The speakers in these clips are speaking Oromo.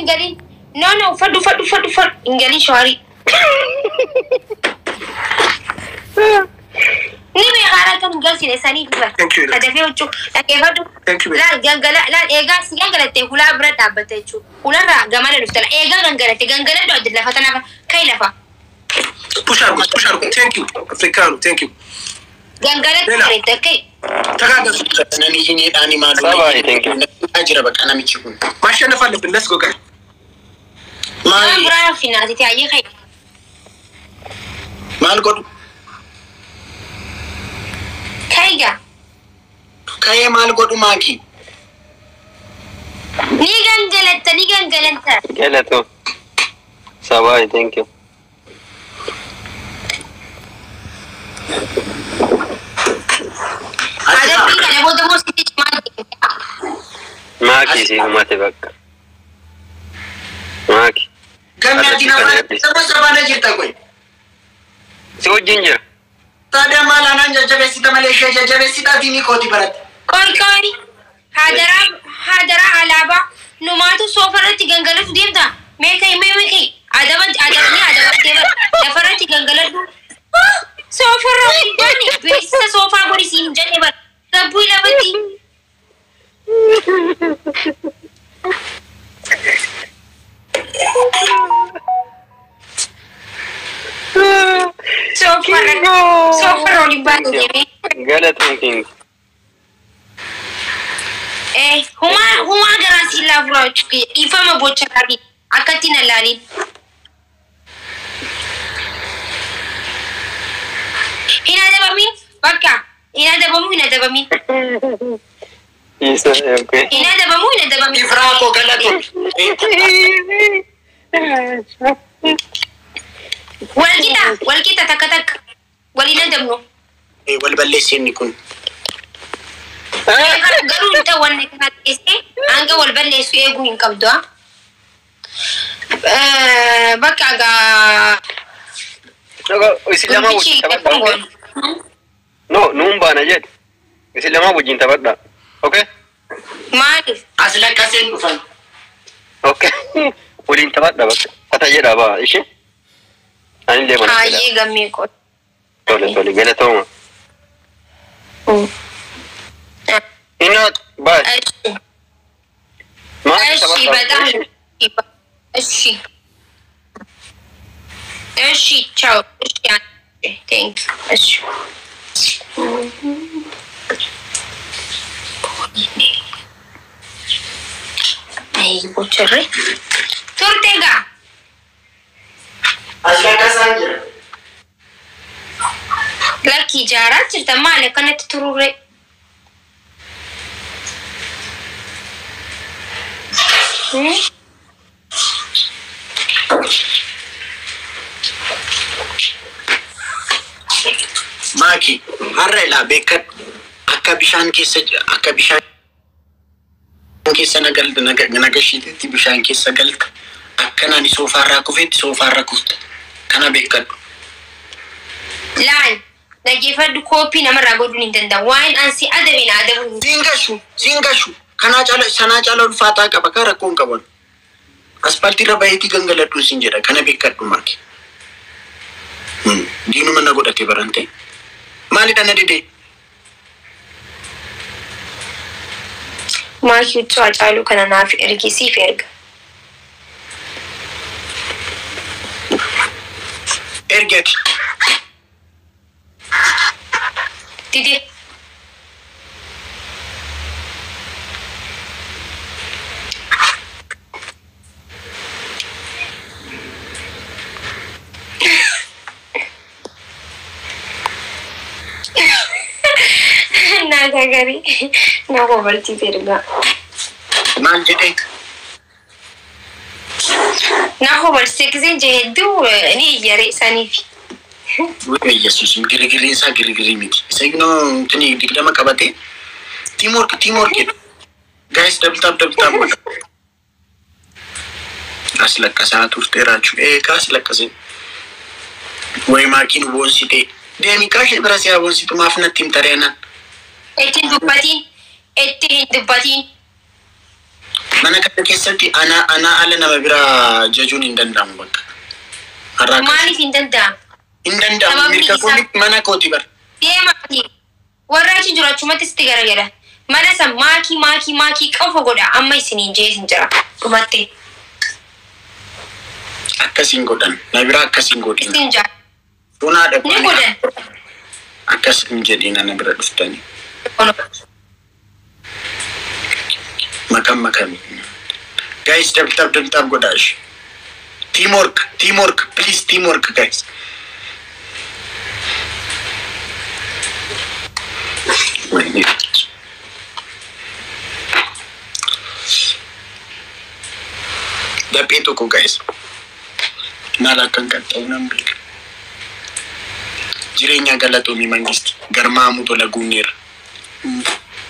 hin galin. No no, uffadhu uffadhu uffadhu uffadhu. Hin galin shaawarii. Ni beekaa kan hin galchine saniif bara. Thank you. Kadafee huccuu dhaggeeffadhu. Thank you. Laal gangala laal eegaa si gangalattee hulaa bira dhaabbatte jechuudha. Hularraa gamana dhufte eegaa gangalatte gangaladhu adda lafa tanaaf kai lafa. Push አድርጉት push አድርጉት። Thank you አፍሪካኑ thank you. Gangalatti Lela. bareedda kai. ተጋገዙ። Nani hineedhaan maal Sabaayee, thank you. jira bakka namichi kun. ማሸነፍ አለብን። Let's go guys. Waan Maal biraa finaasite ayyee kai. maal godhu? Kai gaa. Ka'ee maal godhu maaki? Ni gangalatta ni gangalatta. Galatoo. Sabaayee, thank you. Adabbii kana booda immoo sitti cimaa deemta. Maaki si dhumate bakka. Maaki. Gamni ati nama saba sabaana jirta koy. Si wajjin jira. Taadhaa maal anaan jajjabeessita malee ishee jajjabeessitaatii ni kooti baratte. Koi koi. Hadaraa hadaraa alaabaa numaatu soofa irratti gangalatu deemta. Mee kai mee mee kai. Adaba adabni adabattee bara lafarratti gangaladhu. Soofa irra hin baane beeksisa soofaa godhi siin hin jenne bara. Gabbuu lafatti. Soofa irra soofa irra ol hin baane deemee. Galatoo king. Eh, humaa humaa garaa siin laafuraa jechuudha. Dhiifama bocha gaarii akkatti na laaliin. Hin adabamin bakka hin adabamu hin adabamin Isa, okay. hin adabamu hin adabamin. Ifraa koo galatu. Walqixa walqixa takka takka waliin adabnu. Wal balleessi inni kun. Garuu hin ta'u wanni kana teessee hanga wal balleessu eeguu hin qabdu. Bakka gaa Isin lamaa wajjin taphadha. Okay? No, nuun baana jedhe. Isin lamaa wajjin taphadha. Okay? Maaliif? As lakkaseen dhufan. Okay. Waliin taphadha bakka. Fata jedha baa ishee. Anillee mana jedha. Hayyee gammee qola. Tole tole galatooma. Innaa baas. Maal እሺ taphadha? በጣም እሺ እሺ ቻው። እሺ thank እሺ አይ ቦቸሬ turte gaa As lakkasaan jira. Lakkii ijaaraa jirta maali akkanatti tururre? Maaki har'a ilaa beekadhu akka bishaan keessa akka bishaan keessa nagashiitetti bishaan keessa galta akka nani soofaarraa kufetti soofaarra kufta kana beekadhu. Laal dhaggeeffadhu kooppii namarraa godhuun hin danda'u. Waan ansi adabe na adabuun hin Siin gashu siin gashu kanaa caala sanaa caala ulfaataa qaba kan rakkoon qaban. Aspaaltiirra baheetii gangaladhu siin jedha kana beekadhu maaki. Diinuma na godhate barante. Maalidha na didee? Maakii huccuu Hacaaluu kana naaf ergi siif erga. Ergi ati. Dide. Naa garii na kobalchiise ergaa. Maal jedhee? Na kobalchiise giseen jee hedduu ni iyyare saniif. Yesuus girgirriin isaa girgirrii miti. Isa innoo tini 20 qabatee teamwork teamwork jedhu. Guys double tap double tap godha. As lakkasaa turte raachuu eegaa as lakkasee. Wayi maakiin boonsite. Deemi kaashee bira siyaa boonsitu maaf natti himta reenaan. Itti hin dubbatiin. Itti hin dubbatiin. Mana kana keessatti ana ala nama biraa jajuun hin danda'amu bakka. Har'aa Maaliif hin danda'amu? Hin danda'amu. Sababni Mirga isaa- koo mana kooti bara. Deemaati. Warra achi jiru achumatti sitti garagala. Mana san maakii maakii maakii qofa godha amma isiniin jee isin jira. Dhumatte. Akkasiin godhan. Na biraa akkasiin godhin. Isin jira. Funaadha. Ni godhan. Akkas hin jedhin ana bira dhuftanii. Makam makami. Guys, double tap, double tap godhaa ishee. Teamwork, teamwork, please teamwork guys. Wayne. Laphee tokko guys. Maal akkan qaxxa'u nan beeka. Jireenya galatoomii mangisti. Garmaamuu tola guunneera.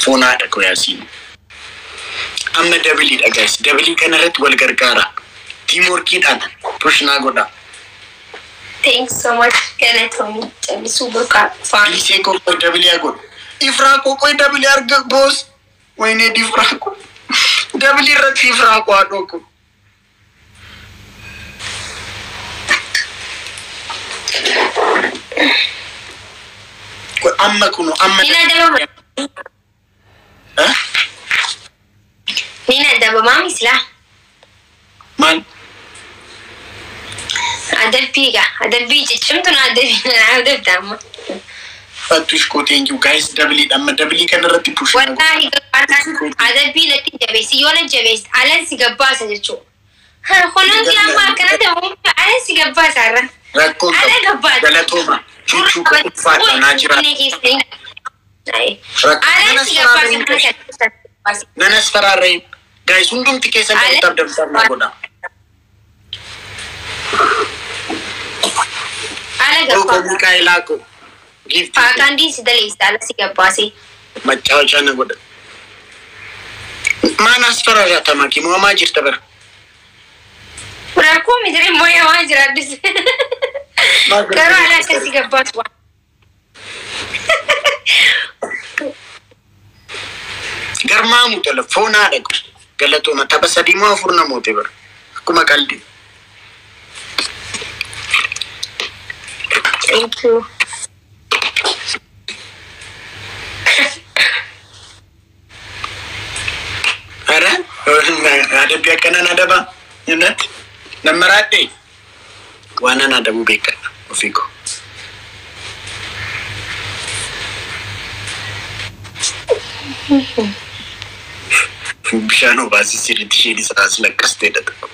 Foonaadha koo yaasiin. Amma doubleiidha guys. Double kanarratti wal gargaara. Teamworkiidhaan push naa godhaa. Thanks so much. Galatoomii callisuu burqaa faan. Bilisee koo qoy double haa godhu. Ifraa koo qoy double arga boos. Wayinee ifraa koo. Double irratti ifraa koo haadhoo koo. Qoy amma kunu amma. Ni adabama. Eh? Ni adabamaa misilaa. Maal? Adabbii gaa. Adabbii ciccimtu na adabbii na adabda amma. Fattush koo thank you guys doubleiidha amma double kanarratti push naa godhu. Wallaahi adabbii natti jabeessi yoo na jabeessi alan si gabbaasa jechuudha. Kunuunsi amma akkana ta'u alan si gabbaasa irra. Rakkoon Ala qabu. gabbaasa. Galatooma. Chuchuu koo ulfaadha naa jira. Alan si gabbaasa. Nanas faraarreen. Guys hundumti keessan Ala- double tap double tap naa godhaa. Ala Koo gabbaasa. Mikaa'elaa koo. Giiftii koo. Faakaandiin si daleessa ala si gabbaase. Machaawachaa na godha. Maan as faraarraa maki moomaa jirta bara. Rakkoo miti immoo waan jiraadhus. Garuu ala akkasi gabbaasu waan. Garmaamu tola foonaadha ko. Galatooma tapha sadii moo afur namoote bara. Akkuma qaldi. Thank you. Ara adabbii akkanaan adaba jennatti nammaraadhe waan an adabuu beekadha ofii koo. Bishaan obaasii sirriitti isheen isaa as laqqasteedha tokko.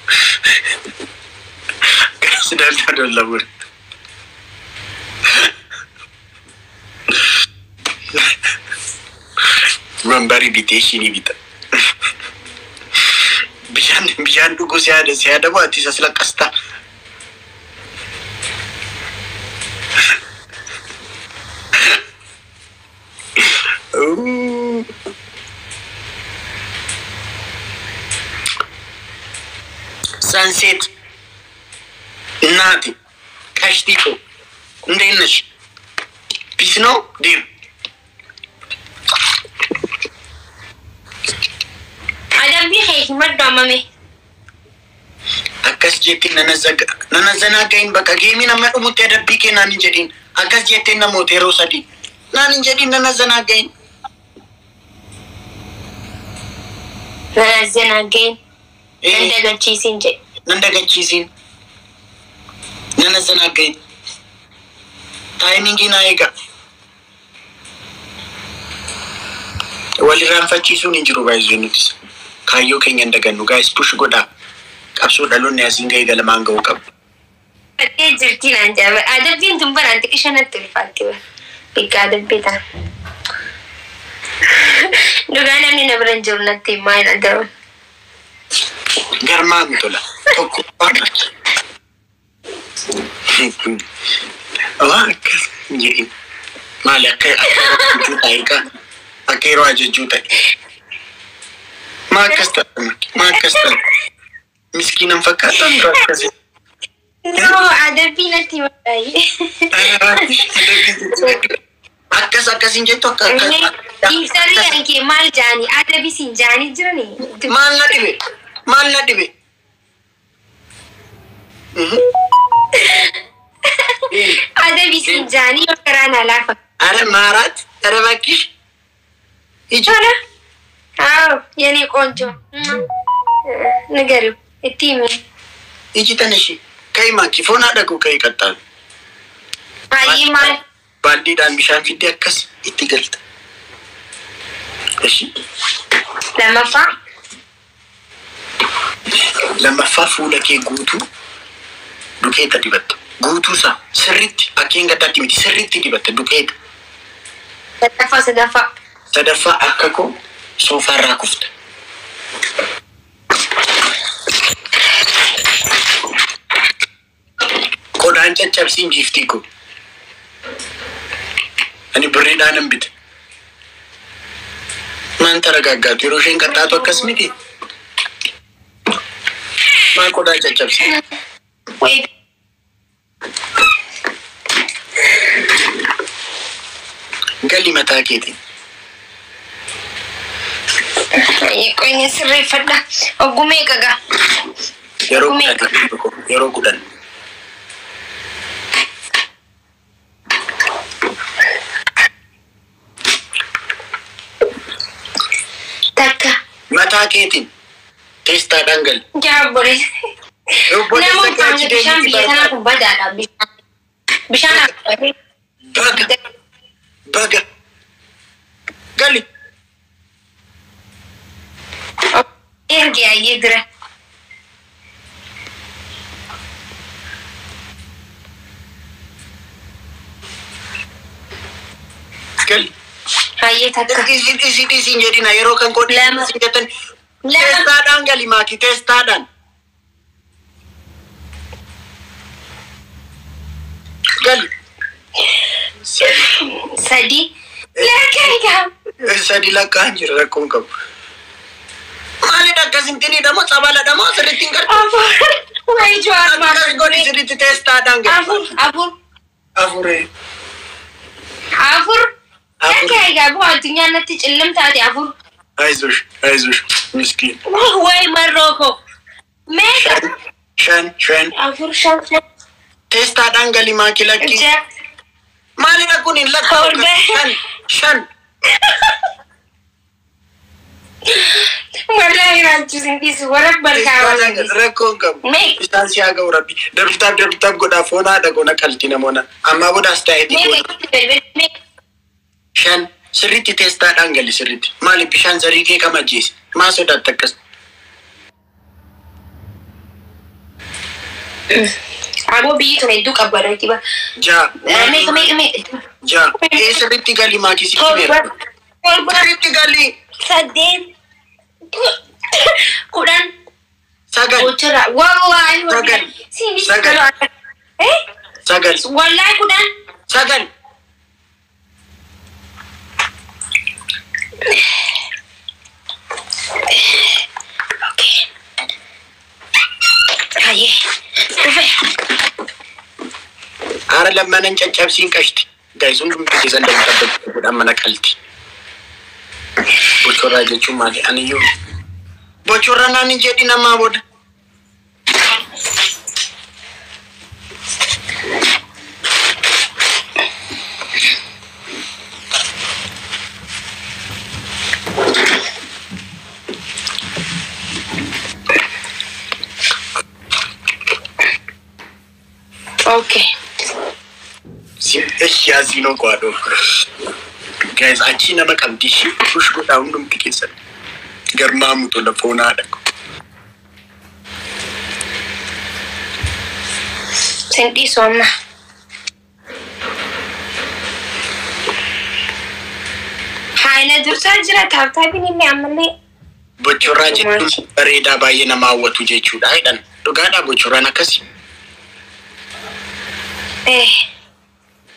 Garas daldala dollamuun. Wambarii bitee ishiinii bita. Bishaan dhuguu si yaada si yaadamu ati isas laqqastaa. Sunset እናቴ ቀሽቲ ኮ እንዴት ነሽ? Peace ነው dear? Adabbii kee himadhu ammame. Akkas jettiin nanazanaagayin bakka gameiin amma dhumutti adabbii kee naan hin jedhin. Akkas jetteen namoota yeroo sadii naan hin jedhin nanazanaagayin. Nanazanaagayin. Nan dagachiisin jedhe. Nan dagachiisin. Nanazanaagayin. Timingii naa eega. Wal irraanfachiisuun hin jiru baay'ee nutis. Kaayyoo keenya hin dagannu guys push godhaa. Qabsoo dhaloonni asiin ga'ee galamaan ga'uu qabu. Fattee jirti naan jedhama. Adabbiin tun baraan xiqqisha natti ulfaatti bara. Bikka adabbii ta'a. Dhugaa namni na bira hin jiru natti himaa hin adabu. Garmaami tola. Tokko waa akkas hin jedhin. Maali akka akka yeroo ajajjuu ta'e egaa akka yeroo ajajjuu ta'e. Maa akkas ta'a? Maa akkas ta'a? Miskiinan fakkaatan dura akkasii. No, adabbii natti himaa baay'ee. Akkas akkasiin jettu akka Ibsarri kan kee maal jaanii adabisiin jaanii jiranii. Maal na dhibe? Maal na dhibe? Adabisiin jaanii karaa na laafa. Are maaraat, are bakkish. Ija. አዎ የኔ ቆንጆ ንገሪው እቲሚ Iji tanishi. Kai maaki foon haadha koo kai qaxxaalu. አይ ማል Baaldiidhaan bishaan fiddee akkas itti galta. Ishi. lammaffaa Lammaffaa fuula kee guutuu duqeeta dibatta. Guutuu isaa sirriitti akkeen gaddaatti miti sirriitti dibatta duqeeta. sadaffaa sadaffaa Sadaffaa akka koo soofaarraa kufta. Qodaan caccabsiin giiftii koo. Ani birriidhaan hin bite. Maan taragaaggaatu yeroo isheen qaxxaatu akkas miti. Maal qodaa caccabsiin? ወይ Gali mataa keetiin. ቆይ እኔ sirreeffadha oggumee qaga Yeroo 10 yeroo 10. Takka Mataa keetiin teestaadhaan gali. jaabbore Obboleessa nama kee achi bishaan deemiti biyya tanaa barbaada. kun badaadha bishaan Baga baga gali. ergi ayyee dura Gali. ayyee takka Dhiisi dhiisi dhiisi hin jedhina yeroo kan koo Lama. dhiisi jettan. Lama. Teestaadhaan gali maaki teestaadhaan. Gali. Sadi lakkaa egaa Sadi lakkaa'an jira rakkoon qabu. Maalidha akkasintinidha moo sabaladha moo sirriitti hin gartu? Afur way jawaar Akkas godhi sirriitti teestaadhaan gali. Afur afur Afuree. Afur Afur. lakkaa egaa bu'aa addunyaan natti cillim taate afur አይዞሽ አይዞሽ ምስኪን ወይ መሮኮ meeqa shan shan afur shan shan teestaadhaan gali maaki lakki ja'a maalidha kun hin lakkaa'u Torba. shan shan Wallahi raachisiintis warra balkaa rakkoon qabu Meeqa? isaan si haa ga'u rabbi dabtaaf dabtaaf godhaa foon haadha goona qalti namoona ammaa boodaas ta'eeti goona shan sirriitti teestaadhaan gali sirriitti maali bishaan zarii kee kam ajjeese maa sodaatta akkas Aboo biyyi tun hedduu qabbanooti ba. Ja'a Meeqa meeqa meeqa? Ja'a ee sirriitti gali maaki sitti Torba beera torba sirriitti gali saddeet 10 sagal gochara wallahi Sagal. Sagal. Eh sagal wallahi 10 sagal Okay. Hayyee dhufe. Haara lammanan caccabsiin qashti. Guys hundumti keessan damdabba godhan mana qalti. Bocorraa jechuun maali? Aniyyuu bocorraa naan hin jedhin ammaa booda. Okay. Yaasii noo kwaadhoo. Guys achii nama qabdi ishee push godhaa hundumti keessan. Garmaamu tola foon haadha. Sin dhiisu amma. Haala dursaa jira taaptaapiin inni ammallee. Bocorraa jechuun bareedaa baay'ee nama hawwatu jechuudha jedhan. Dhugaadhaa bocorraan akkasi. Eh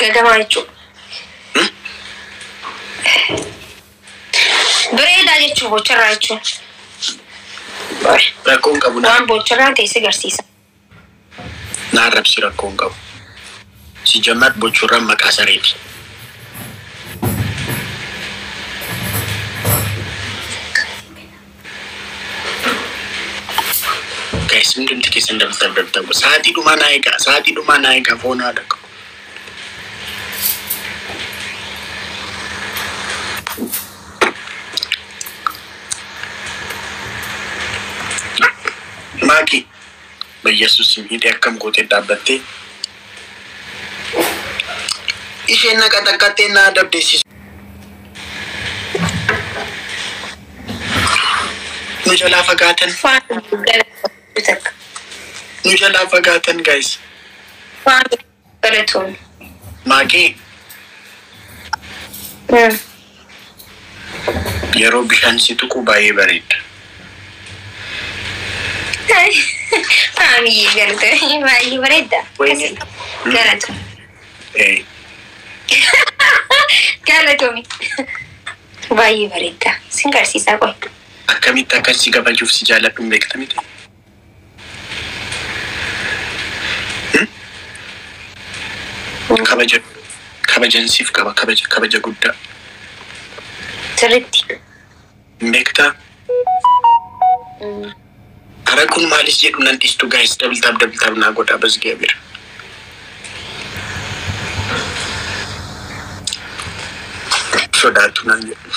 gagamaa jechuudha. Bareedaa jechuun bocharraa jechuun. Rakkoon qabu Waan bocharraa ta'e si agarsiisa. na arrabsi rakkoon qabu. Si jammar bocorraan maqaa sareeti. Guys, hundumti keessan double tap double tap. Sa'aatii dhumaa naa eegaa. Sa'aatii dhumaa naa eegaa foon haadha qabu. Maaki, Bayyesuus hidhee akkam gootee dhaabbattee isheen naqa takkaattee na adabdeessisu. Nu jalaa fagaatan. Nu jalaa fagaatan guys. Galatoon. Maaki, yeroo bishaan si tuqu baay'ee bareeda. Faamii galatoon baay'ee bareeda. Wayne. Galatoon. Eh, Galatoomi. Baay'ee bareeda. Sin garsiisaa qoy. Akkamitti akkas si kabajuuf si jaalladhu hin beekta miti? Kabaja kabajan siif qaba kabaja kabaja guddaa. Sirriitti. Hin beektaa? Ara kun maalis jedhu nan dhiistu guys double tap double tap naa godhaa basgee bira. Sodaattu naan jedhu.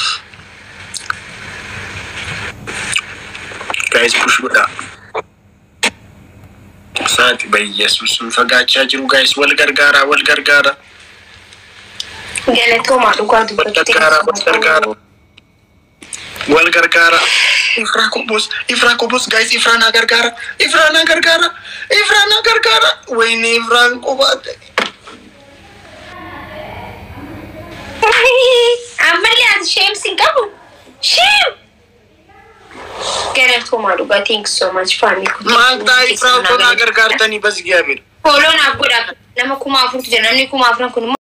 Guys push godhaa. Saati bayyesuus sun fagaachaa jiru guys wal gargaaraa wal gargaaraa. Galatoomaa dhugaa Wal dubbattee. gargaaraa wal gargaaraa. Wal gargaara. Ifraa Kobos, Ifraa Kobos, guys, Ifraa naa gargaara. Ifraa naa gargaara. Ifraa naa gargaara. Wayne Ifraan qobaate. Ammallee ati shame sin qabu. Shame. Galatoomaa dhugaa thank you so much faamii. Maal ta'a Ifraa otoo naa gargaartanii bas gaabiidha. Follow naaf godhaa. Nama 4,000tu jira. Namni 4,000 kun immoo